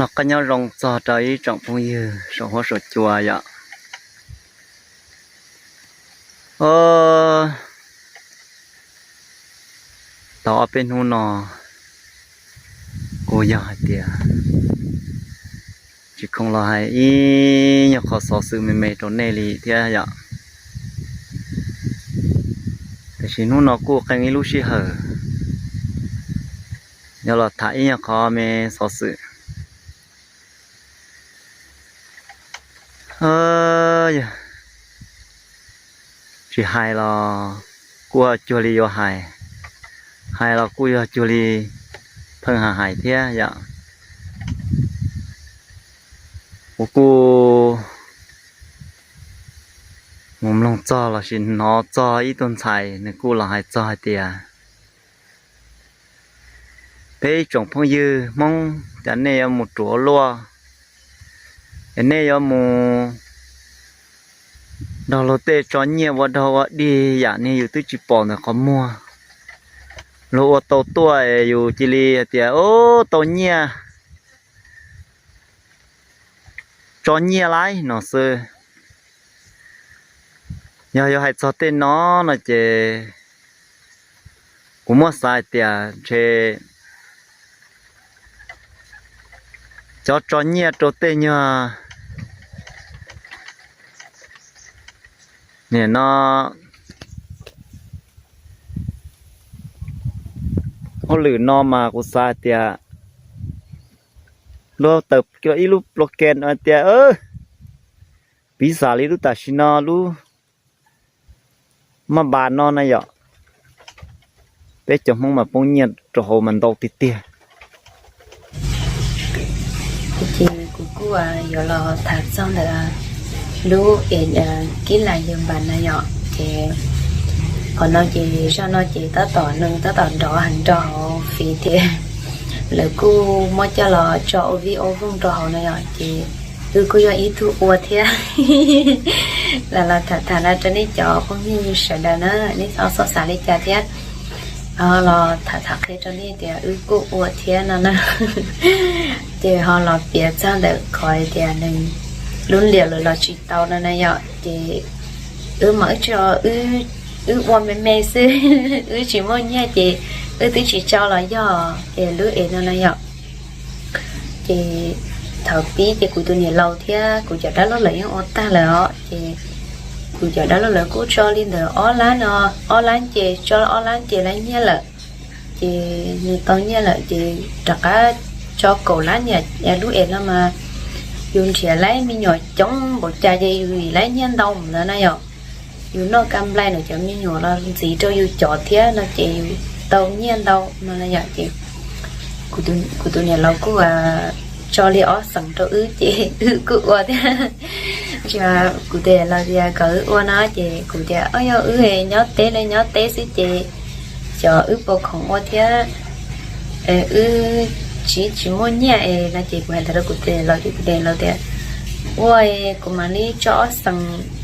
Noj qab nyob zoo txog rau ib tsoom phooj ywg saum huab saum cua yom. O, tau ob peb hnub no kuj yog hais tias tsis khoom los hais ib nyuag qhov xov xwm me me rau nej li thiab yom. Tiam sis hnub no kuj qee ib lub sij hawm yuav los tham ib nyuag qhov me xov xwm. Tsis hais los kuj cuag li yuav hais, hais los kuj yog cuag li pheej hais hais thiab yom. Kuv kuj mus mloog txog lossis hnov txog ib tug ntxhais nws kuj los hais txog hais tias peb ib tsoom phooj ywg Hmoob cas nej yuav mus ruam ua luaj, es nej yuav mus nrog luag tej tso nyiaj ua dog ua dig yam niag yus twb tsis pom ntawm qhov muag. Luag ua tau tuaj es yus cia li hais tias, o, tau nyiaj, tso nyiaj laij no xwb. Yog yuav hais txog tej no no ces kuv muab xav hais tias ntshe cov tso nyiaj rau tej nyuag nim no hauj lwm no mas kuv xav hais tias luag tawm ib lub plo ke no tias piv xam li lub tam sim no lub maj npas no na yom, peb cov Hmoob mas poob nyiaj rau hauv mas ntau tiag tiag. Ces kuv kuj yuav los tham txog ntawm lub es kib las yawg npas na yom. Ces qhov no ces zaj no ces tab tom neeg tab tom nrov heev rau hauv fev thiab, lawv kuj muab coj los tso ua vij ua vooj rau hauv na yom. Ces wb kuj yog ib tug ua thiab. Los los tham tham no rau nej cov phooj ywg sawv daws na, nej txhob xav li cas thiab. Ho los tham tham qhia rau nej tias wb kuj ua thiab no na. Ces ho los piav txog ntawm qhov tias nws lub liam lawm los tsis tau no na yom. Ces wb mas wb tso, wb ua me me xwb, wb tsis muaj nyiaj ces wb twb tsis tso los yog es lub es no na yom. Ces thaum pib ces kuv tus niam laus thiab kuv cov dab laug lawv yeej ua tag lawm os. Ces kuv cov dab laug lawv kuj tso li ntawm ob lab no, ob lab ces tso ob lab ces laib nyiaj lawm. Ces nws tau nyiaj lawm ces rov qab tso kaum lab, lub es no mas yus nrhiav laib me nyuam coob npaum cas ces yus laib nyiaj ntau mus ntawd na yom. Yus noj ka nplai na cov me nyuam los ntxiv rau yus cov thiab no ces yus tau nyiaj ntau no na yom. Ces kuv tus niam laus kuj tso li ob xeem rau wb ces wb kuj ua thiab. Tsis, kuv tus niam laus tias kom wb ua no ces kuv tias, o, yog wb nyob teb li nyob teb xwb ces xyov wb puas khoom ua thiab, wb tsis, tsis muaj nyiaj es no ces kuv hais ntawd rau kuv tus niam laus ces kuv tus niam laus tias, ua, kuv mam li tso ob xeem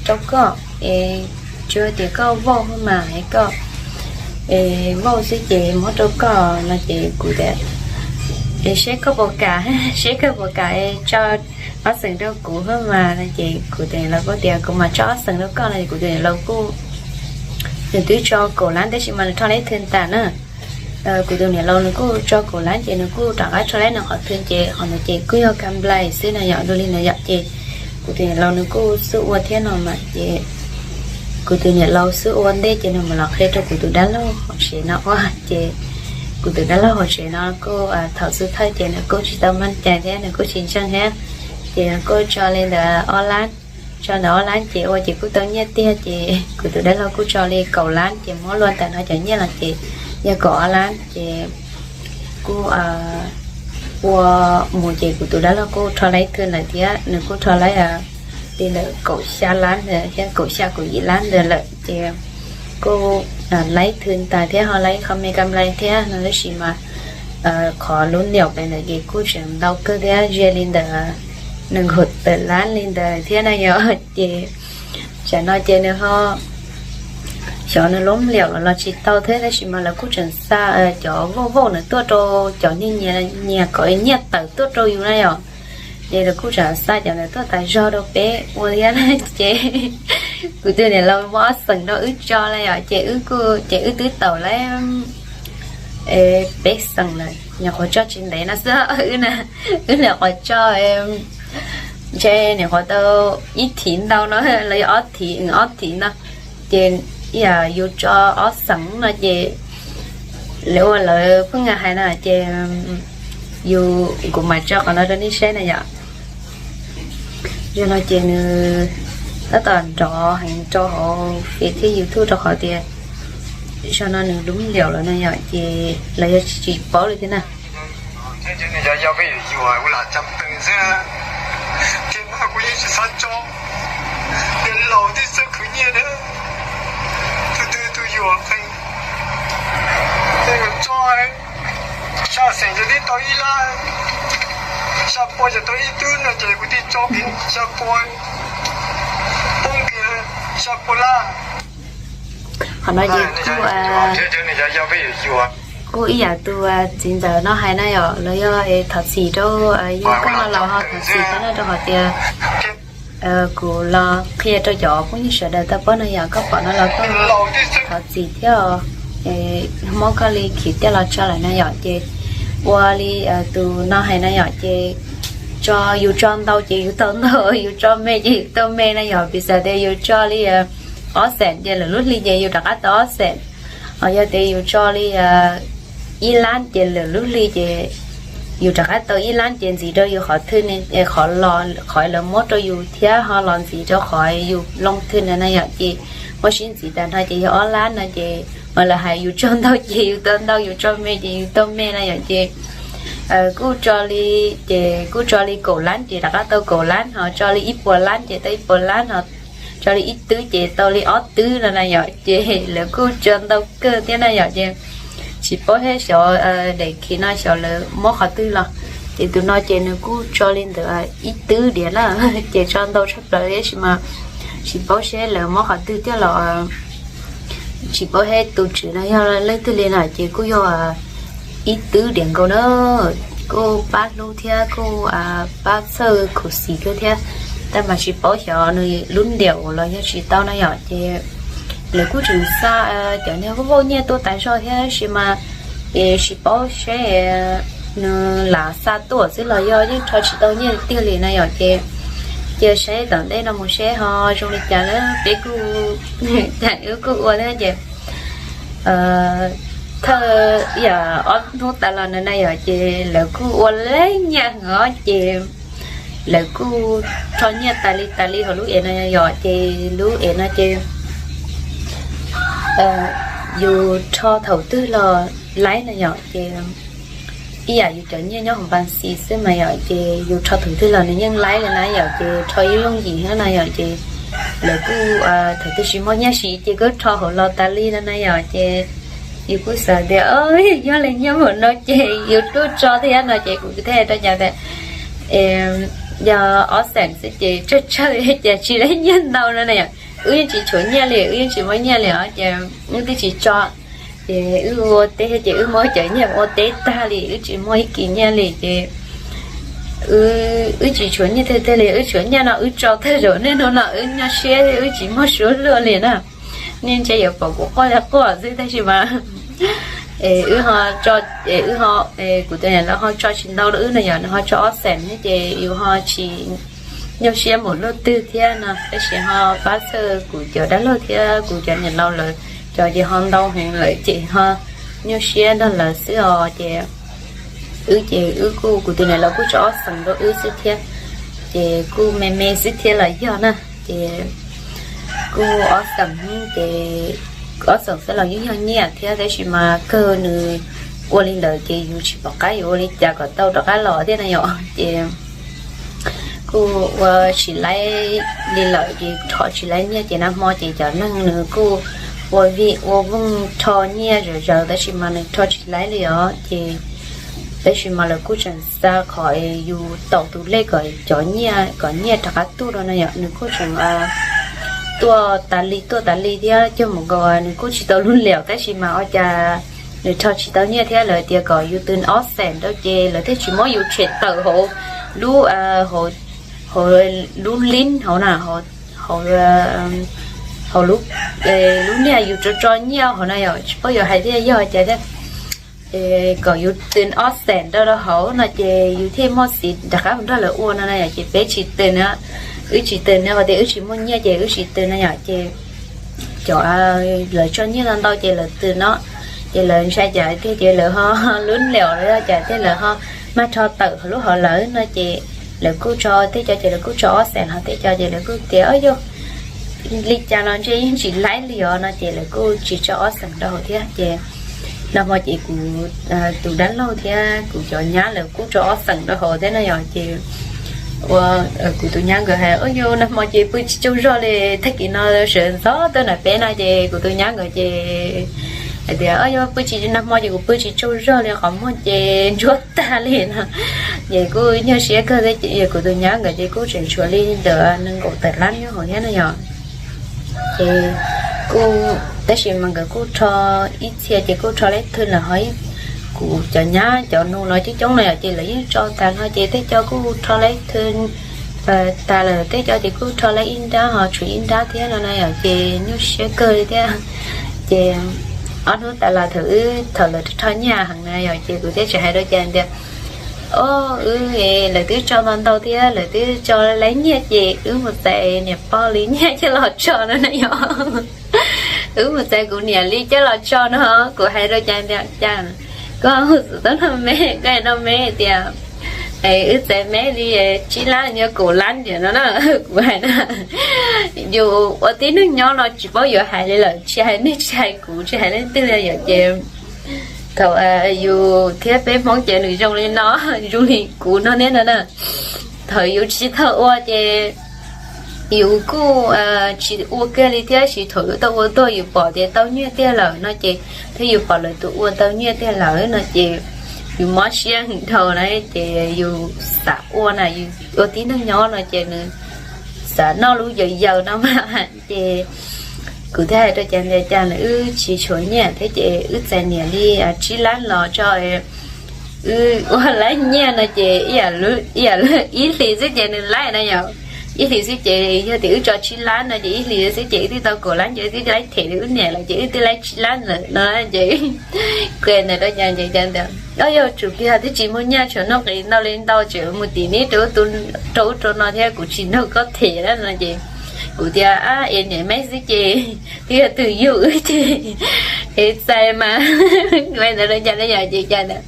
rau koj es tsuas tias koj vauj mas es koj es vauj xwb ces muab rau koj no ces kuv tias, es seb koj puas kam, seb koj puas kam es tso ob xeem rau kuv mas no ces kuv tus niam laus kuj tias kuv mam tso ob xeem rau koj no ces kuv tus niam laus kuj, nws twb tso kaum lab tab sis mas nws rho laib thwm tas na. Kuv tus niam laus nws kuj tso kaum lab ces nws kuj rov qab rho laib nws qhov thwm ces qhov ntawd ces kuj yog ka nplai xwb no yom, dua li ntawd yom. Ces kuv tus niam laus nws kuj xub ua thiab no mas ces kuv tus niam laus xub ua ntej ces nws mam los qhia rau kuv tus dab laug hauv tsev no ua ces kuv tus dab laug hauv tsev no kuj thaum xub thawj ces nws kuj tsis tau maj cai thiab nws kuj tsis ntseeg thiab. Ces nws kuj tso li ntawd ob lab, tso ntawm ob lab ces ua ces kuj tau nyiaj tiag ces kuv tus dab laug kuj tso li kaum lab ces muab luaj ntawm no cov nyiaj los ces yog kaum ob lab ces kuj ua mus ces kuv tus dab laug kuj rho laib thwm lawm thiab nws kuj rho laib li ntawm kaum xya lab ntawd thiab, kaum xya kaum yim lab ntawd lawm ces kuj laib thwm tas thiab ho laib qho me ka nplai thiab no tab sis mas qhov lub liam pem ntawd ces kuj tseem ntau kawg thiab ze li ntawm nees nkaum tawm lab li ntawd thiab na yom. Ces tsam no ces nws ho xyov nws lub liam los tsis tau thiab tab sis mas lawv kuj tseem xa cov vauj vauj ntawd tuaj rau cov niag nyias kom nyiaj tawm tuaj rau yus na yom. Ces lawv kuj tseem xa cov ntawd tuaj tas zog rau peb ua thiab na. Ces kuv tus niam laus muab ob xeem rau wb tso na yom, ces wb kuj, ces wb twb tau lawm peb xeem lawm, nyuam qhuav tso tsis ntev no xwb wb na. Wb nyuam qhuav tso, ntshe nyuam qhuav tau ib thiv ntau no los yog ob thiv, ob thiv no. Ces ib yam yus tso ob xeem no ces lawv ua lawv pheej hais no ces yus, kuv mam tso qhov no rau nej saib na yom. Yog no ces nws tab tom nrov heev rau hauv Face thiab YouTube rau qhov tias zaum no nws lub liaum lawm na yom, ces lawv yog tsis paub li thiab na. Ces kuv yeej tsis xav tso, ces laus twb txawj khwv nyiaj na, tus twg tus yuam qees, ces kuv tso xya xeem ces twb tau ib lab, xya pua ces tau ib tug no ces kuv thiaj tso kiag xya pua, poob kiag xya pua lab. Qhov no ces kuj, kuj ib yam tus txiv ntxawm no hais na yom, los yog thov txim rau yawg koj no los ho thov txim thiab na, rau qhov tias kuv los qhia rau cov phooj ywg sawv daws tau paub no yom, koj pom no los koj thov txim thiab os. Muab koj li khiv tiaj los tso lawm na yom, ces ua li tus no hais na yom, ces tso, yus tso ntau ces yus tau ntau, yus tso me ces yus tau me na yom. Piv xam tias yus tso li ob xeem ces lwm lub hli ces yus rov qab tau ob xeem. Ho yog tias yus tso li ib lab ces lwm lub hli ces yus rov qab tau ib lab ces ntxiv rau yus qhov thwj, qhov los, qhov lawv muab rau yus thiab ho los ntxiv rau qhov yus loo thwj na na yom. Ces muab sib ntxiv tas no ces yog ob lab no ces mas lawv hais yus tso ntau ces yus tau ntau, yus tso me ces yus tau me na yom. Ces kuj tso li, ces kuj tso li kaum lab ces rov qab tau kaum lab, ho tso li ib puas lab ces tau ib puas lab, ho tso li ib twb ces tau li ob twb no na yom. Ces lawv kuj tso ntau kawg thiab na yom. Ces tsis paub seb xyov daim khiv no xyov lawv muab qhov twg los. Ces tus no ces nws kuj tso li ntawd ib twb diam na, ces tso ntau tshaj plaws tab sis mas tsis paub seb lawv muab qhov twg thiab los tsis paub seb tus tswv no yog leej twg li na. Ces kuj yog ib twb diam nkaus na, kuj pab hlub thiab kuj pab txhawj khuv xim kawg thiab, tab mas tsis paub xyov nws lub ntiam los yog tsis tau na yom. Ces lawv kuj tseem xa cov niag vauj nyiaj tuaj tas zog thiab tab sis mas es tsis paub seb nws lam xa tuaj xwb los yog yeej rho tsis tau nyiaj tiag li na yom. Ces cia saib tom ntej no mus seb ho zoo li cas na, peb kuj, wb kuj ua thiab ces thawj ib yam ob hnub tas los no na yom, ces lawv kuj ua leej nyiaj heev os. Ces lawv kuj rho nyiaj tas li tas li hauv lub es no yom. Ces lub es no ces yus rho thaum twg los laib na yom. Ces ib yam yus cov nyiaj nyob hauv npas xis xwb mas yom, ces yus rho thaum twg los nws yeej laib li na yom. Ces rho yooj yooj yim thiab na yom. Ces lawv kuj, thaum twg tsis muaj nyiaj siv ces kuj rho hauv los tas li no na yom. Ces yus kuj xav tias yog li nyiaj mus no ces yus tuaj tso thiab no ces kuv thiaj rau cas tias yog ob xeem xwb ces tsawg tsawg ces tsis laib nyiaj ntau no na yom. Wb yeej tsis tshuav nyiaj li, wb yeej tsis muaj nyiaj li os, ces wb twb tsis tso. Ces wb ua teb ces wb muab cov nyiaj ua teb tag li, wb tsis muaj ib kis nyiaj li ces wb tsis tshuav nyiaj tiag tiag li. Wb tshuav nyiaj no wb tso tag zaum nej hnub no wb nyuaj siab wb tsis muaj suab luaj li na. Nej ntshe yuav pom kuv quaj li quaj xwb tab sis mas wb ho, wb ho, kuv tus niam laus ho tso tsis ntau rau wb no yom, nws ho tso ob xeem thiab ces yus ho tsis nyuaj siab mus luaj twg thiab no, tab sis ho pab txhawj kuv cov dab laug thiab kuv cov niam laus lawv cov ces ho ntau heev lawm ces ho nyuaj siab nrog lawv xwb os. Ces wb ces wb kuj, kuv tus niam laus kuj tso ob xeem rau wb xwb thiab, ces kuj me me xwb thiab los yog na. Ces kuj ob xeem, ces ob xeem xwb los yeej yog nyiaj thiab tab sis mas kawg nws ua li ntawd ces yus tsis pom qab yuav ua li cas kom tau rov qab los thiab na yom. Ces kuj ua tsis laib li lawm ces rho tsis laib nyiaj ces nag hmo ces cov neeg nws kuj ua vij ua vooj rho nyiaj zom zaws tab sis mas nws rho tsis laib li os. Ces tab sis mas lawv kuj tseem xa qhov yus tau tus lej kom cov nyiaj, kom nyiaj rov qab tuaj rau no yom, nws kuj tseem tuaj tas li tuaj tas li thiab cog mus nkaus nws kuj tsis tau lub liam tab sis mas ua cas nws rho tsis tau nyiaj thiab lawv tias kom yus twv ob xeem rau ces lawv thiaj tsis muab yus tshem tawm hauv lub, hauv lub lib hauv na, hauv, hauv lub niag yus tso tso nyiaj hauv na yom, tsis paub yuav hais tias yog cas thiab. Kom yus tws ob xees rau rau hauv no ces yus thiaj muaj xiv rov qab mus nrog lawv ua no na yom, ces peb tsis tws na. Wb tsis tws na, qhov tias wb tsis muaj nyiaj ces wb tsis tws na yom, ces cov lawv tso nyiaj ntau ntau ces lawv tws no, ces lawv ntshai cas tiag ces lawv ho lub liam los yog cas tiag lawv ho mag rho tawm lub hauv lawv no ces lawv kuj tso, tej co ces lawv kuj tso ob xees, ho tej co ces lawv kuj tias yog li cas los ntshe yeej tsis laib li os no ces lawv kuj tsis tso ob xees rau hauv thiab ces nag hmo ces kuv tus dab laug thiab kuv cov nyab lawv kuj tso ob xees rau hauv thiab no yom, ces ua kuv tus nyab nkawd hais, Ua yog nag hmo ces pw tsis tsaug zog li, tag kis no sawv ntxov tuaj na peb no ces kuv tus nyab nkawd ces hais tias, Ua yog pw tsis, nag hmo ces kuv pw tsis tsaug zog li, qhov muag ces ntsuab tag li no. Ces kuj nyuaj siab kawg thiab, kuv tus nyab nkawd ces kuj tseem tshuav li ntawm nees nkaum tawm lab nyob hauv thiab no yom. Ces kuj, tab sis mas nkawd kuj rho ib txhia ces kuj rho laib thwm lawm ho, kuv cov nyab cov nus no coob coob no yom, ces lawv yeej tso tas no ces tej co kuj rho laib thwm tas lawm, tej co ces kuj rho laib ib nrab ho tshuav ib nrab thiab no na yom, ces nyuaj siab kawg li thiab. Ces ob hnub tas los thaum wb, thaum lawv rho nyiaj heev na yom, ces kuv thiaj tseem hais rau cas tias, O, wb, lawv twb tso ntau ntau thiab lawv twb tso laib nyiaj ces wb mus txais niam pog li nyiaj coj los tso no na yom. Wb mus txais kuv niam li coj los tso no, kuv hais rau cas tias, Cas koj mus xov tooj noj me, koj noj me tias wb txais me li tsib lab, yog kaum lab ntawm no na. Kuv hais na, yus ua tib neeg nyob no tsis paub yuav hais li lawm, tsis hais nej, tsis hais kuv, tsis hais leej twg li yom, ces thaum yus thiab peb Hmoob ces nws zoo li no, zoo li kuv no thiab no na. Thaum yus tsis tau ua ces yus kuj tsis ua kiag li thiab, tab sis thaum yus tau ua tuaj yus pom tias tau nyiaj tiag lawm no ces, thiab yus pom lawv tus ua tau nyiaj tiag lawm no ces yus mob siab heev dhau na, ces yus xav ua na, yus ua tib neeg nyob no ces nws xav noj lub yawm yawm no mas. Ces kuv thiaj hais rau cas tias cas wb tsis tshuav nyiaj thiab ces wb txais niam li tsib lab los tso, wb ua lab nyiaj no ces ib hlis xwb ces nws laib na yom. Ib hlis xwb ces yog tias wb tso tsib lab no ces ib hlis xwb ces wb twb tau kaum lab ces wb twb laib them li wb niam lawm ces wb twb laib tsib lab lawm no ces kuv ntawd rau cas ces cas tias, O, yog tsum kiag twb tsis muaj nyiaj, tshuav noj qis ntau li ntau, tseem mus tim neb rau ub rau no thiab, kuv tsis nrog koj them na no ces kuv tias, Es niam me xwb ces twb yog tus yug wb ces es txais mas. Kuv ntawd rau cas na yom ces cas tias,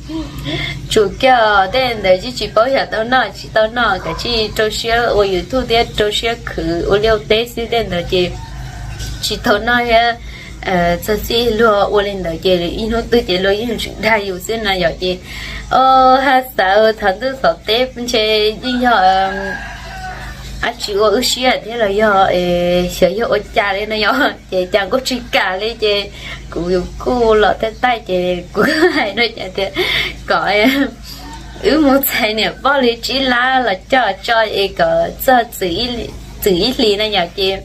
Tsum kiag tej ntawd tsis, tsis paub yog tau noj tsis tau noj, kav tsij rau siab ua YouTube thiab rau siab khwv ua liaj ua teb xwb, tej ntawd ces tsis tau noj thiab. Txog txij luag ua li ntawd ces ib hnub twg ces luag yeej tseem dag yus xwb na yom ces, o, haj xav thov ntuj thov teb ntshe yeej yog dab tsi ua wb siab thiab los yog xyov yog ua cas li no yom ces cas kuj tsis kam li ces kuv kuj los taij taij ces kuv hais rau cas tias kom wb mus txais niam pog li tsib lab los coj tso es kom txog txwm ib hlis na yom ces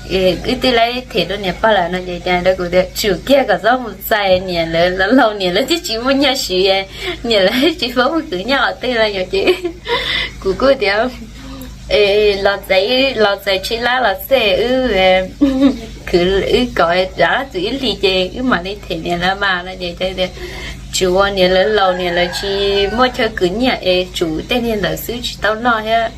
wb twb laib them rau niam pog lawm no ces cas rau kuv tias, Tsum kiag kom txhob mus txais, niam lawv laus laus, niam lawv twb tsis muaj nyiaj siv, niam lawv tsis paub mus khwv nyiaj qhov twg no yom ces kuv kuj tias, Los txais, los txais tsib lab los xij wb khwv, wb kom txwm ib hlis ces wb mam li them niam lawv mas no ces tias, Tsum ua, niam lawv laus, niam lawv tsis muaj chaw khwv nyiaj es tsum tej niag ntawd xwb tsis tau noj thiab,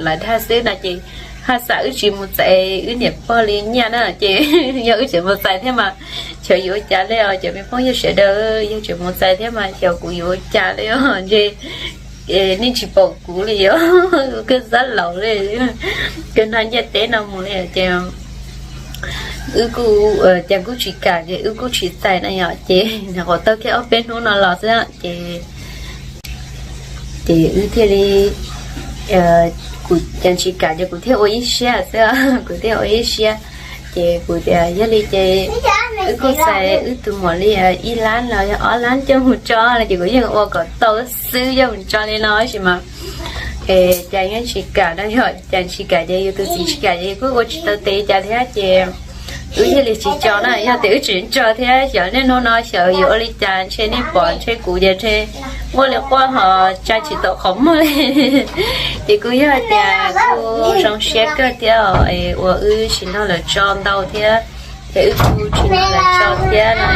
lawv dag xwb no ces haj xav wb tsis mus txais wb niam pog li nyiaj na ces yog wb tseem mus txais thiab mas xyov yuav ua cas li os cov me phooj ywg sawv daws, yog tseem mus txais thiab mas xyov kuv yuav ua cas li os ntshe nej tsis pom kuv li os, kuv kawg xab laus li, kawg noj ntiaj teb no mus li ces wb kuj, cas kuj tsis kam ces wb kuj tsis txais na yom ces nyuam qhuav tau kiag ob peb hnub no los xwb ces, ces wb thiaj li, kuv cas tsis kam ces kuv thiaj ua ib siab xwb, kuv thiaj ua ib siab ces kuv tias yog li ces wb kuj txais wb tus muam li ib lab los yog ob lab coj mus tso no ces kuv yeej ua kom tau xwb coj mus tso li no tab sis mas cas yeej tsis kam no yom, cas tsis kam ces yus tus txiv tsis kam ces yus kuj ua tsis tau tes cas thiab ces Wb thiaj li tsis tso na, yog tias wb tseem tso thiab xyov niaj hnub no xyov yuav ua li cas, ntshe nej pom ntshe kuv ces ntshe muaj li quaj ho tsa tsis tau qhov muag li. Ces kuj yog tias kuj zoo siab kawg thiab os, uas wb tsis nrog lawv tso ntau thiab, ces wb kuj tsis nrog lawv tso thiab no.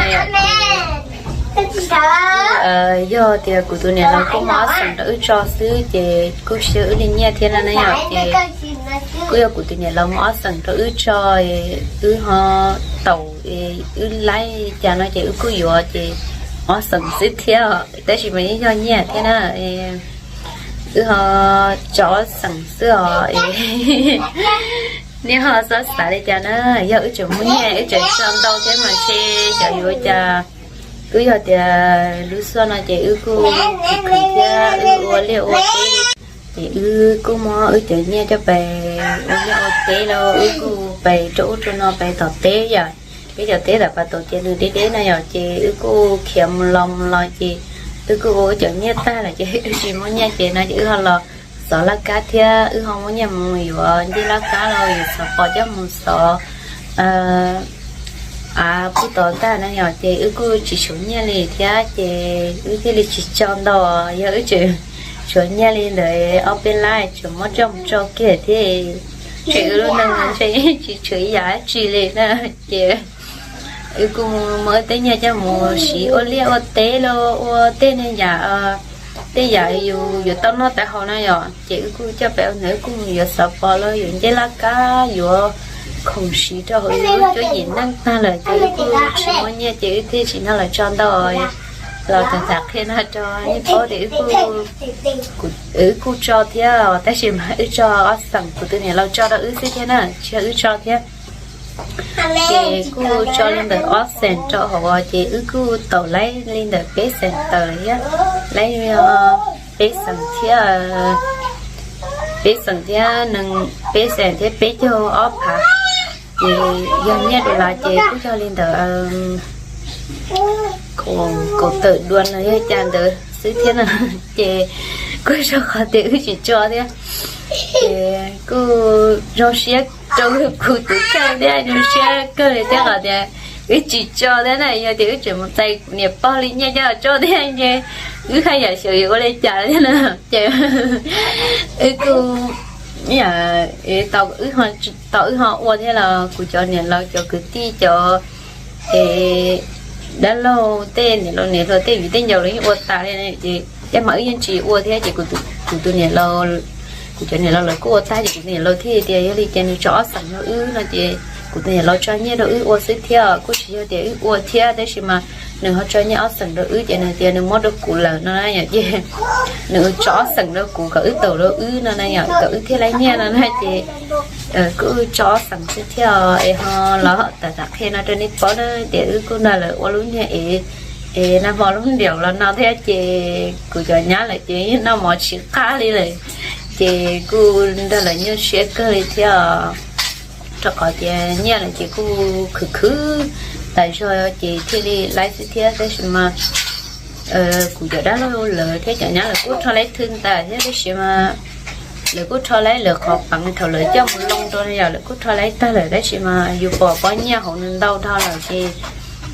Yog tias kuv tus niam laus kuj muab ob xeem rau wb tso xwb ces kuj tsis yog wb li nyiaj thiab no na yom, ces kuj yog kuv tus niam laus muab ob xeem rau wb tso, wb ho taum, wb laib cas no ces wb kuj yuav ces ob xeem xwb thiab, tab sis mas yeej yog nyiaj thiab na. Wb ho tso ob xeem xwb os. Nej ho xav xav li cas na, yog wb tseem muaj nyiaj wb tseem tso ntau thiab mas ntshe xyov yuav ua cas. Twb yog tias lub xyoo no ces wb kuj khwv khwv thiab wb ua liaj ua teb, ces wb kuj muab wb cov nyiaj coj pes ua liaj ua teb los wb kuj pes rau ub rau no pes tom teb yom. Peb cov teb tom pas taus ces nws deb deb no yom, ces wb kuj khiav mus los mus los ces wb kuj ua wb cov nyiaj tag lawm ces wb tsis muaj nyiaj ces no ces wb ho los xov laj kab thiab wb ho muab nyiaj mus yuav ncej laj kab los yuav xov pos coj mus xov av puj tod tag no yom, ces wb kuj tsis tshuav nyiaj li thiab ces wb thiaj li tsis tso ntau. Yog wb tseem tshuav nyiaj li ntawd ob peb lab tseem muab coj mus tso kiag thiab, ces wb lub neej ntshe tsis tshuav ib yam dab tsi li na. Ces wb kuj muab wb tej nyiaj coj mus siv ua liaj ua teb los ua tej niag yam, tej yam yus yuav tau noj tau haus no yom, ces wb kuj coj pes ua ntawd, wb kuj mus yuav xov pos los yuav ncej laj kab yuav khoom siv rau hauv yus lub cuab yim neej tag lawm ces wb kuj tsis muaj nyiaj ces wb thiaj tsis nrog lawv tso ntau. Los tham tham qhia no rau nej paub tias wb kuj tso thiab tab sis mas wb tso ob xeem kuv tus niam laus tso rau wb xwb thiab na, tsis yog wb tso thiab. Ces kuj tso li ntawm ob xeem rau hauv ces wb kuj tau laib li ntawm peb xeem tawm thiab, laib peb xeem thiab, peb xeem thiab nees, peb xeem thiab peb caug ob phav. Ces yog nyiaj dollar ces kuj yog li ntawm kaum tawm duas no yog cas ntawd xwb thiab na. Ces kuj zoo qhov tias wb tsis tso thiab. Ces kuj zoo siab rau kuv tus kheej thiab zoo siab kawg li thiab qhov tias wb tsis tso thiab na, yog tias wb tseem mus txais kuv niam pog li nyiaj coj tso thiab ces wb haj yam xyov yuav ua li cas thiab na. Ces wb kuj tau wb ho ua thiab los kuv cov niam laus cov kwv tij cov es dab laug tej niam laus niam hluas tej viv tej ncaus lawv yeej ua tas li ces, ces mas wb yeej tsis ua thiab ces kuv tus niam laus, kuv cov niam laus lawv kuj ua tag ces kuv tus niam laus thiaj tias yog li ces nws tso ob xeem rau wb no ces kuv tus niam laus tso nyiaj rau wb ua xwb thiab kuj tsis yog tias wb ua thiab tab sis mas nws ho tso nyiaj ob xeem rau wb ces nws tias nws muab rau kuv lawm no na yom, ces nws tso ob xeem rau kuv kom wb taum rau wb no na yom, kom wb thiaj laib nyiaj no na ces kuj tso ob xeem xwb thiab es ho los tham tham qhia no rau nej paub na tias wb kuj nrog lawv ua lub niag es, es nag hmo lub ntiaus los no thiab ces kuv cov nyab lawm ces noj mov tsis qab li lawm ces kuj nrog lawv nyuaj siab kawg li thiab. Rau qhov tias nyiaj lawm ces kuj khwv khwv tas zog ces thiaj li laib xwb thiab tab sis mas kuv cov dab laug lawv thiab cov nyab lawv kuj rho laib thwj ntawm thiab tab sis mas lawv kuj rho laib lawv qhov peev thaum lawv coj mus loo rau no yom, lawv kuj rho laib tag lawm tab sis mas yus pom pob nyiaj hauv nws ntau dhau lawm ces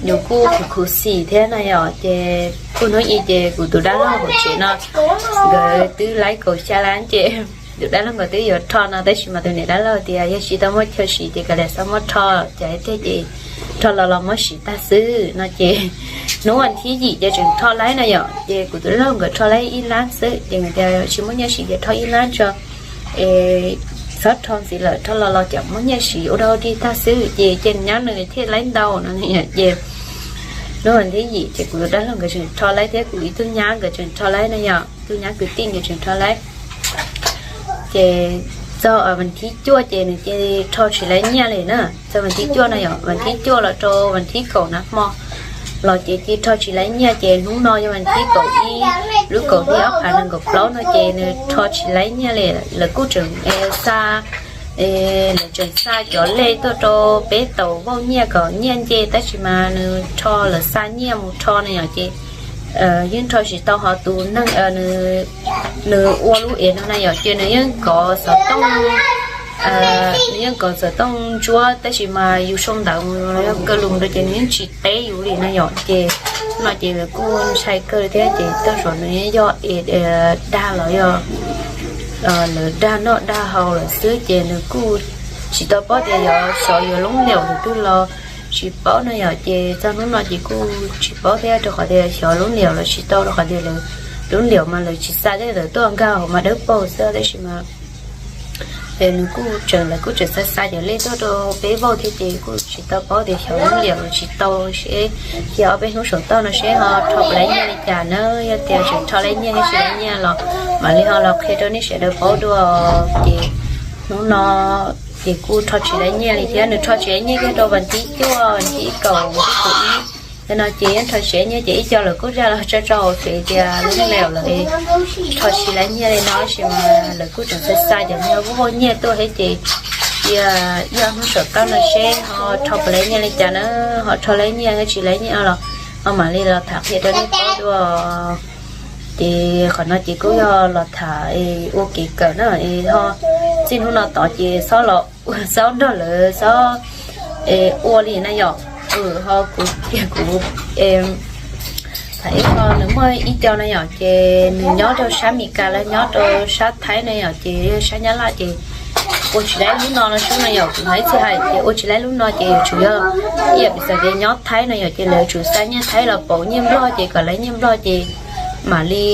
yus kuj khuv khuv xim thiab no yom, ces kuj hnub i ces kuv tus dab laug hauv tsev no nkawd twb laib kaum xya lab ces tus dab laug nkawd twb yuav rho no tab sis mas tus niam dab laug tias yog tsis tau muaj chaw siv ces kav liam txhob muab rho, cas tiag ces rho los los muab siv tag xwb no ces hnub vas thib yim ces tseem rho laib no yom, ces kuv tus dab laug nkawd rho laib ib lab xwb ces nkawd tias tsis muaj nyiaj siv ces rho ib lab tso es txhob rho ntxiv lawm, rho los los cov muaj nyiaj siv ua dog dig tag xwb ces ces nyab nws thiaj laib ntau no ces hnub vas thib yim ces kuv tus dab laug nkawd tseem rho laib thiab kuv ib tug nyab nkawd tseem rho laib no yom, tus nyab kwv tij nkawd tseem rho laib. Ces txog vas thib cuaj ces nws cia li rho tsis laib nyiaj li na, txog vas thib cuaj no yom, vas thib cuaj los rau vas thib kaum na hmo los ces cia li rho tsis laib nyiaj ces hnub no yog vas thib kaum ib lub kaum hli ob phav nees nkaum plaub no ces nws rho tsis laib nyiaj li, lawv kuj tseem xa lawv tseem xa cov lej tuaj rau peb taus vauj nyiaj kom nyiaj nce tab sis mas nws rho, lawv xa nyiaj mus rho no yom ces yeej rho tsis tau ho tus neeg nws ua lub es no na yom ces nws yeej kov xov tooj Nws yeej kom txawm tooj ntsuab tab sis mas yus sau ntawv los yog kaw lus rau ces nws yeej tsis teb yus li no yom. Ces no ces lawv kuj ntshai kawg thiab ces tej zaum nws yog dag los yog lawv dag noj dag haus lawm xwb ces nws kuj tsis tau paub tias yuav xyov yuav lub liam lawm twg los tsis paub no yom. Ces txog hnub no ces kuj tsis paub thiab rau qhov tias xyov lub liam los tsis tau rau qhov tias lub liam mas lawv tsis xa tej ntawd tuaj nkag hauv mas dawb paug xwb tab sis mas nws kuj tseem, lawv kuj tseem xa xa cov lej tuaj rau peb vauj thiab ces kuj tsis tau paub tias xyov lub liam los tsis tau seb, cia ob peb hnub saum toj no seb ho rho puas laib nyiaj li cas na. Yog tias tseem rho laib nyiaj thiab tsis laib nyiaj los mam li ho los qhia rau nej sawv daws paub dua. Ces hnub no ces kuj rho tsis laib nyiaj li thiab, nws rho tsis laib nyiaj kiag rau vas thib cuaj, vas thib kaum, vas thib kaum ib. Yog no ces yeej rho tsis laib nyiaj ces ib co lawv kuj zaj los tso rau hauv fev tias lub liam lawv rho tsis laib nyiaj li no tab sis mas lawv kuj tseem xa xa cov nyiaj, kuj vauj nyiaj tuaj thiab ces cia ib ob hnub saum toj no seb ho rho puas laib nyiaj li cas na, ho rho laib nyiaj thiab tsis laib nyiaj los ho mam li los tham qhia rau nej paub dua. Ces qhov no ces kuj yog los tham ua kev kawm na, ho txij hnub no tod ces xob los, xob nrog lawv xob ua li na yom. Ho kuv, kuv tham ib qho, nws muaj ib co na yom, ces nws nyob rau sab Mes Kas los nyob rau sab Thaib na yom, ces yog sab Nyab Laj ces ua tsis laib lub no no sub no yom. Kuv hais txhia hais tias ua tsis laib lub no ces yuav tsum yog ib yam piv xam tias nyob Thaib no yom, ces lawv tsum xa nyiaj Thaib los pauv nyiaj Nplog ces kom laib nyiaj Nplog ces mam li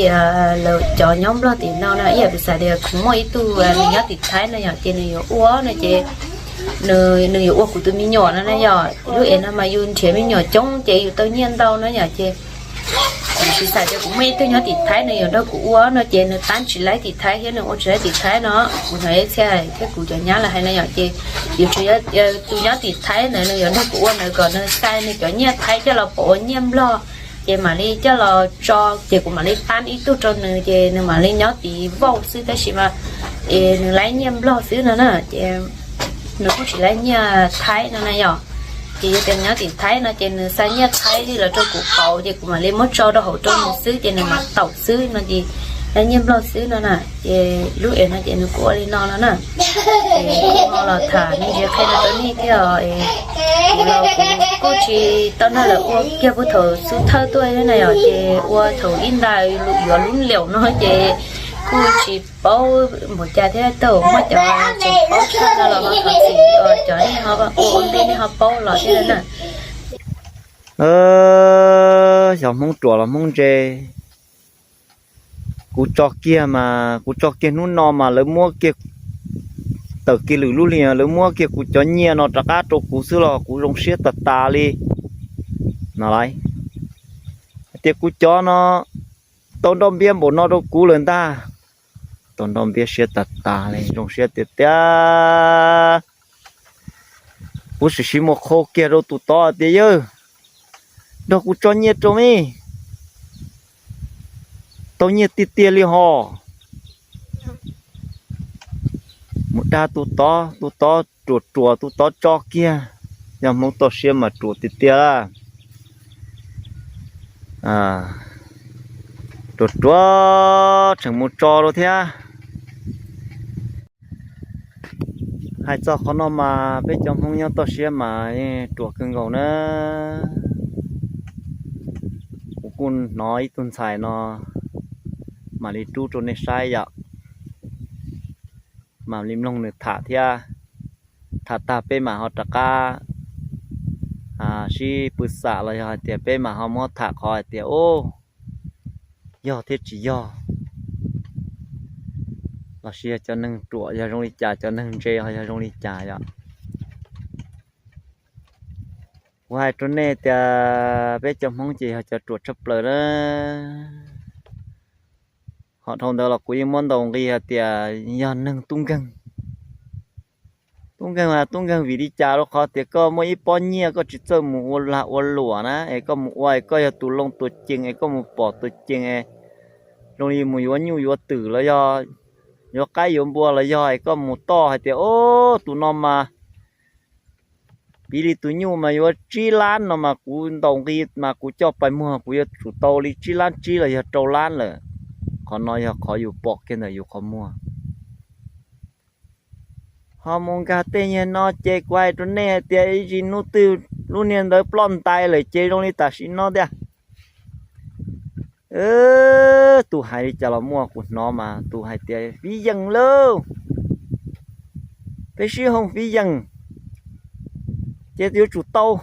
lawv cov nyob Nplog tim no no ib yam piv xam tias kuv muaj ib tug nws nyob tim Thaib no yom, ces nws yuav ua no ces nws yuav ua kuv tus me nyuam no na yom. Lub es no mas yus nrhiav me nyuam coob ces yus tau nyiaj ntau no yom. Ces piv xam tias kuv muaj ib tug nyob tim Thaib nws yuav nrog kuv ua no ces nws tab tsis laib tim Thaib thiab nws ua tsis laib tim Thaib no. Kuv hnov ib txhia thiab kuv cov nyab lawv hais no yom, ces yuav tsum yog tus nyob tim Thaib ntawd nws yuav nrog kuv ua ntawd kom nws xa nws cov nyiaj Thaib coj los pauv ua nyiaj Nplog ces mam li coj los tso, ces kuv mam li tab ib tug rau nws ces nws mam li nyob tim Vauj xwb tab sis mas es nws laib nyiaj Nplog xwb no na. Ces nws kuj tsis laib nyiaj Thaib no na yom. Ces yog tias nyob tim Thaib no ces nws xa nyiaj Thaib los rau kuv pauv ces kuv mam li muab tso rau hauv rau nws xwb ces nws mam taum xwb no ces laib nyiaj Nplog xwb no na. Ces lub es no ces nws kuj ua li no no na. Ces kuj ho los tham me ntsis qhia no rau nej thiab os. Kuv los kuv kuj tsis tau nrog lawv ua kiag puag thaum xub thawj tuaj na yom, ces ua thaum ib ntawd yuav lub liam no ces kuj tsis paub npaum cas thiab, tau muaj cov tseem paub tshaj no los ho thov txim, cov nej ho ua ua ntej nej ho paub los thiab na. Xyov Hmoob ruam los Hmoob ntse, kuv tso kiag mas kuv tso kiag hnub no mas lawv muab kiag tawm kiag lwm lub hli, lawv muab kiag kuv cov nyiaj no rov qab rau kuv xwb los kuv zoo siab tas tas li no lauj. Hais tias kuv cov no tau nroj npiab npaum no rau kuv lawm ntag. Tau nroj npiab siab tas tas li, zoo siab tiag tiag. Kuv sim siv mus qhau kiag rau tus tod tias, yawg, nrog kuv tso nyiaj rau me, tau nyiaj tiag tiag li hos. Mus dag tus tod, tus tod ruam ruam, tus tod tso kiag. Yog Hmoob toj siab mas ruam tiag tiag lawm. Ruam ruam tseem mus tso rau thiab. Hais txog qhov no mas peb cov Hmoob nyob toj siab mas ruam kawg nkaus na. Kuv kuj hnov ib tug ntxhais no mam li rub rau nej saib yom, mam li mloog nws tham thiab. Tham tag peb mam ho rov qab sib pw xam los yog hais tias peb mam ho muab tham qhov hais tias, o, yog thiab tsis yog, los sis yog cov neeg ruam yog zoo li cas, cov neeg ntse ho yog zoo li cas yom. Kuv hais rau nej tias peb cov Hmoob ces yog cov ruam tshaj plaws na. Ho dhau ntawd los kuv yeej muab ntaus nqi hais tias yog neeg tub nkeeg. Tub nkeeg mas tub nkeeg vim li cas? Rau qhov tias koj muaj ib pob nyiaj koj tsis txawj mus ua lag ua luam na, es koj mus ua es koj yog tus loo tua cees es koj mus pom tua cees es zoo li mus yuav nyuj yuav twm los yog yuav qaib yuav npua los yog es koj mus toj hais tias, o, tus no mas piv li tus nyuj mas yuav tsib lab no mas kuv ntaus nqi mas kuv coj pais muag kuv yuav tsum tau li tsib lab tsib los yog rau lab lawm. Qhov no yog qhov yus pom kiag ntawm yus qhov muag. Ho mus nkag tej nyuag no ces kuv hais rau nej hais tias ib ntsis hnub twg lub niag ntawd ploj ntais lawm ces zoo li tam sim no tiag. Tus hais li cas los muaj, kuv hnov mas tus hais tias fiv yeem lauj, peb sib hooj fiv yeem ces yuav tsum tau.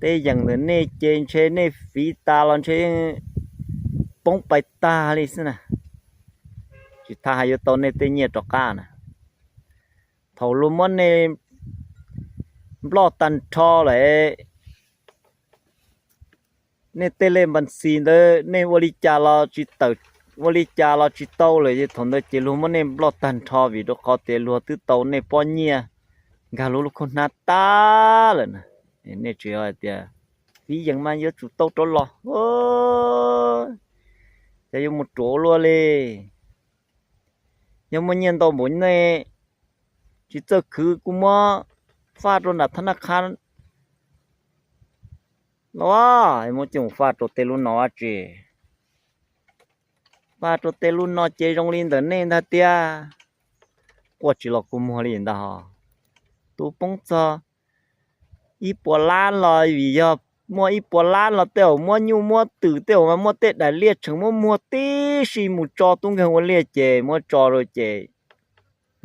Tej yeem ntawm nej ces ntshe nej fiv tas los ntshe poob pais tag li xwb na. Tsis tas hais yuav tau nej tej nyiaj rov qab na. Thaum luag muab nej nploj tag nrho lawm, nej tej lej npas xis ntawd nej ua li cas los tsis tawm, ua li cas los tsis tau lawm es thaum ntawd ces luag muab nej nploj tag nrho vim rau qhov tias luag twb tau nej pob nyiaj nkag lub lub khaub hnab tag lawm na. Nej tseem hais tias fiv yeem mas yuav tsum tau rov los, ces yuav mus ruam ua luaj li. Yog muaj nyiaj ntau npaum nej tsis txawj khwv kuj muab faj rau nram thab naj khab los, muab coj mus faj rau tej lub no dab tsi? Faj rau tej lub no ces zoo li ntawm nej ntag tiag. Quaj tsis los kua muag li ntag ho. Tus poob txog ib puas lab los vim yog muaj ib puas lab los tej zaum muab nyuj muab twm tej zaum mas muaj tej daim liaj tseem muab muag tib si mus tso tub nkeeg ua liaj ces muab tso rau ces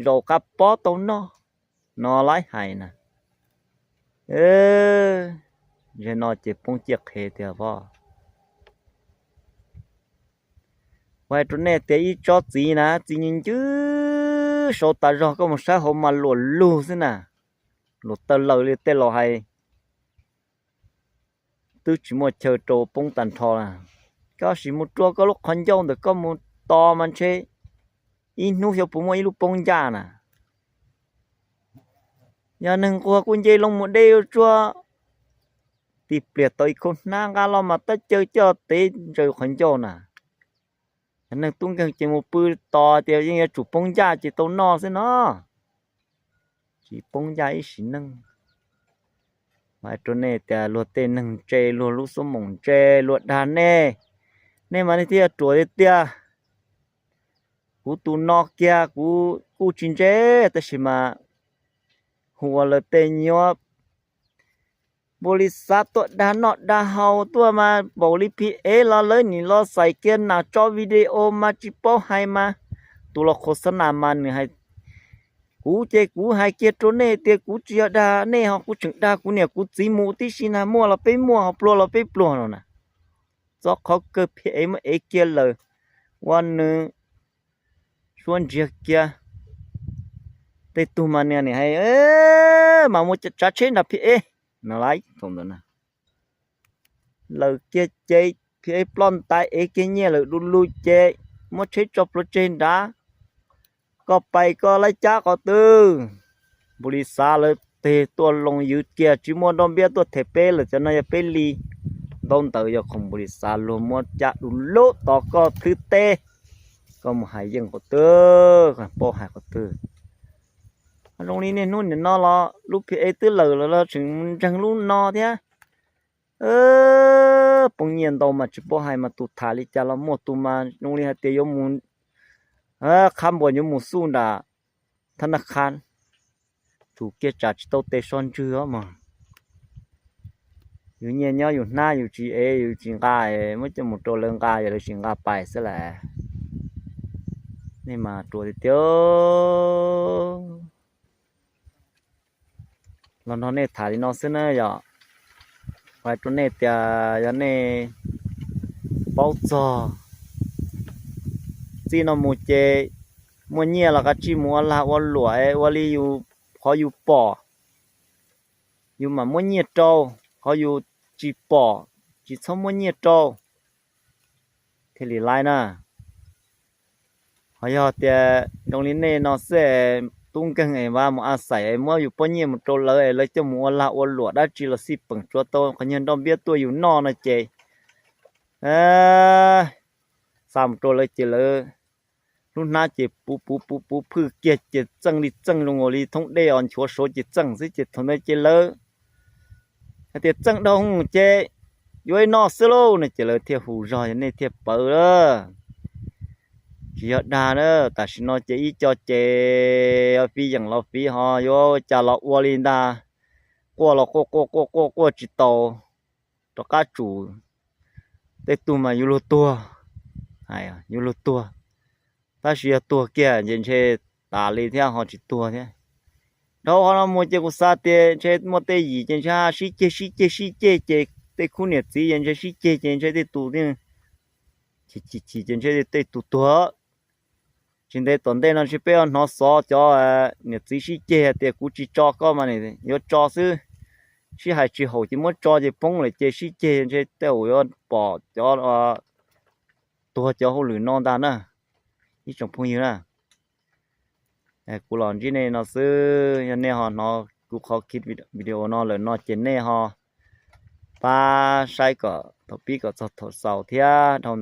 zaum qab pob tau noj no laib hais na. Zaum no ces poob ciaj qhev tiag pob. Kuv hais rau nej tias ib tsob txiv na, txiv ncw ncw saud tas zog, koj mus saib hauv mas luam lug xwb na. Luam tawg laws li tej laus hais, twb tsis muaj chaw rau poob tag nrho na. Koj sim mus rua koj lub qhov ncauj ntawm koj mus tos mas ntshe ib hnub xyov puas muaj ib lub poob ncaj na. Yog neeg nquag kuj nce loo mus de tsuag, tib pliag tau ib khaub hnab nqa los mas tab caw coj tev ntsaws qhov ncauj na. Yog neeg tub nkeeg ces mus pw tos tias yeej yuav tsum poob ncaj ces tau noj xwb no. Tsis poob ncaj ib sim neej. Hais rau nej tias luag tej neeg ntse, luag lub xuab moom ntse, luag dag nej, nej mas nej thiaj ruam tiag tiag. Kuv tus no kiag kuv kuj tsis ntse, tab sis mas hu ua lawv tej nyuab npaum li xav tuaj dag noj dag haus tuaj mas npaum li phim ev los lawv nim los xais kiag nas tso video mas tsis paub hais mas, tus los khos xab nas mas nws hais, kuv ces kuv hais kiag rau nej tias kuv tsis yog dag nej ho kuv tseem dag kuv niam kuv txiv mus tib si na, muaj los peb muaj ho pluag los peb pluag no na. Txog qhov kawg phim ev muab ev kiag lawm, ua nws suab ntsiag kiag. Tej tug mas niag nim hais mas muaj tsav tsheb nram phim ev no lawm thaum ntawd na. Lawm kiag ces phim ev ploj ntais ev kiag nyiaj lawm du lug ces muab tsheb tso pluav tseg nrad, koj pais koj laib cab qhov twg. Npaum li xav lawv teg tuaj loo ywv kiag tsis muaj nroj npiab tuaj them peb lawm, cov no yog peb li. Ntaub ntawv yog khoom npaum li xav luag muab cab du lug tos koj thwb teb, koj mus hais yeej qhov twg, paub hais qhov twg. Zoo li niaj hnub nim no los lub phim ev twb lawm los tseem ntseeg lub no thiab. Poob nyiaj ntau mas tsis paub hais mas tus tham li cas los muaj, tus mas zoo li hais tias yuav mus qhab npua yuav mus xuj nram thab naj khab, tus kiag tsam tsis tau tes so ntswg os mog. Yus nyiaj nyob yus hnab yus tsis ev yus tsis nqa, muab coj mus rau lawv nqa yog lawv tsis nqa pais xwb las. Nej mas ruam tiag tiag. Los nrog nej tham li no xwb na yom. Hais rau nej tias yog nej paub txog txij no mus ces muaj nyiaj los kav tsij mus ua lag ua luam ua li yus, qhov yus pom, yus mam muab nyiaj rau, qhov yus tsis pom tsis txhob muab nyiaj rau thiaj li laib na. Ho yog tias zoo li nej no xwb, tub nkeeg es mus a xais es muab yus pob nyiaj mus rau lawv es lawv coj mus ua lag ua luam dab tsi los xij peem tsuav tau qhov nyuag nroj npiab tuaj yus noj no ces xa mus rau lawv ces lawv lub hnab ces puv puv puv puv phwj kiag ces txeej li txeej zoo li thoob dej os, nchuav suav ces txeej xwb ces thaum ntawd ces lawv hais tias txeej dhau ces yuav ib noj xwb lauj no ces lawv thiaj hu zog yog nej thiaj pawv lawm. Tsis yog dag na, tam sim no ces ib co ces fiv yeem los fiv ho yuav cas los ua li ntag. Quaj los quaj quaj quaj quaj quaj tsis tau, rov qab tsum. Tej tug mas yuav luag tuag, yuav luag tuag, tab sis yog tuag kiag ces ntshe tas li thiab ho tsis tuag thiab. Dhau qhov no mus ces kuv xav tias ntshe muaj tej yim ces ntshe sib ceg sib ceg sib ceg ces tej khub niam txiv ces ntshe sib ceg ces ntshe tej tus, chim chim ces ntshe tej tus tuag. Tsis ntev tom ntej no ntshe peb yuav hnov xov cov niam txiv sib ceg hais tias kuv tsis tso koj mas yuav tso xwb, sib hais tsis haum ces muab tso ces poob lawm ces sib ceg ntshe tej zaum yuav pom cov tuag cov hauj lwm no ntag na, ib tsoom phooj ywg na. Kuv los ntsib nej no xwb, yog nej ho hnov kuv qhov video no lawm no ces nej ho pab saib kom thaum pib kom txog thaum xaus thiab dhau